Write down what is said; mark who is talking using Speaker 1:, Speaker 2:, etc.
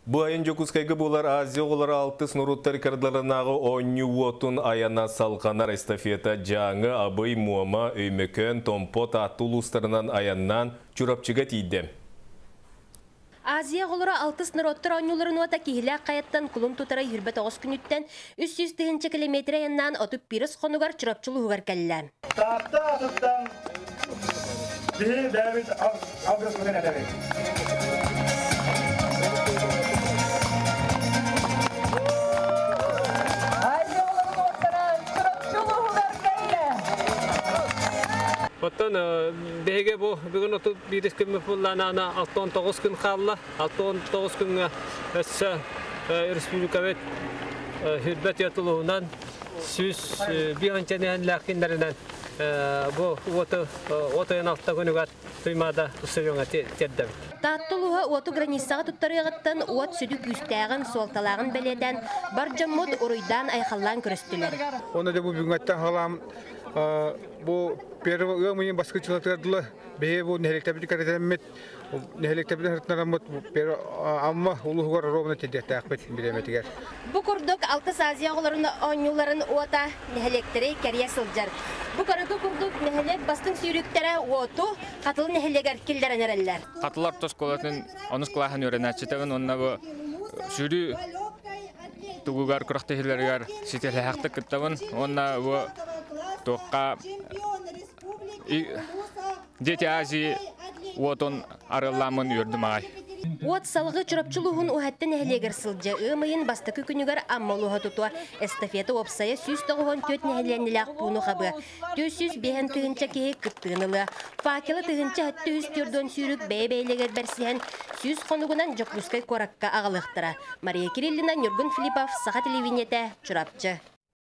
Speaker 1: Бу айан Дьокуускайга буолар Азия оҕолоро алтыс норуоттар ыккардыларынааҕы оонньуу уотун айана салҕанар. Эстафета Дьааҥы, Абый, Муома, Өймөкөөн, Томпо, Таатта улуустарынан айаннаан Чурапчыга тиийдэ.
Speaker 2: Азия оҕолоро алтыс норуоттар оонньууларын уота Киһилээх хайаттан кулун тутара 29 күнүттэн 300 тыһыынча километр айаннаан 31 хонугар Чурапчы улууһугар кэллэ.
Speaker 3: Таатта атыттан биһи бэйэбит алгыспытын этэбит.
Speaker 4: Оттон биһиги бу бүгүн 31 күммүт буоллаана 69 күн хаалла. 69 күҥҥэ өссө республикабыт хүрбэт улууһунан 105 нэһилиэк кинилэринэн бу уоту от ыйын алта күнүгэр Туймаада устудьуоҥҥа тиэрдэбит.
Speaker 2: Таатта улууһа уоту границаҕа туттарыаҕыттан уот сүдү күүстээҕин, суолталааҕын бэлиэтээн бар дьоммут уруйдаан-айхаллаан көрүстүлэр.
Speaker 5: Онно дьэ бу бүгүҥҥэттэн халаам бу первый ыам ыйын баскы чылатыгар дылы биһи бу нэһилиэктэрбит кэрэтэммит нэһилиэктэрбит ырытнараммыт Амма улууһугар ровно тиэрдиэхтээхпит бириэмэтигэр.
Speaker 2: Бу курдук Алтыс Азия оҕолорун оонньууларын уота нэһилиэктэри кэрийэ сылдьар. Бу көрөгү курдук нэһилиэк бастыҥ сүүрүктэрэ уоту Хатылы нэһилиэгэр киллэрэн эрэллэр.
Speaker 6: Хатылы орто оскуолатын онус кылааһын үөрэнээччитэбин уонна бу сүүрүү тугугар күрэхтэһиилэригэр ситиһилээхтик кыттабын уонна бу туохха Дети Азии уотун арыаллааммын үөрдүм аҕай.
Speaker 2: Уот салгыы Чурапчы улууһун Уһатты нэһилиэгэр сылдьа ыам ыйын бастакы күнүгэр Амма улууһа тутуо. Эстафета уопсайа 194 нэһилиэнньэлээх пууну хабыа. 405 тыһыынча киһи кыттыыны ылыа. Факелы тыһыынча 740 сүүрүк бэйэ-бэйэлэригэр бэрсиһэн 100 хонугунан Дьокуускай куоракка аҕалыахтара. Мария Кириллина, Ньургун Филиппов, Саха телевидениетэ, Чурапчы.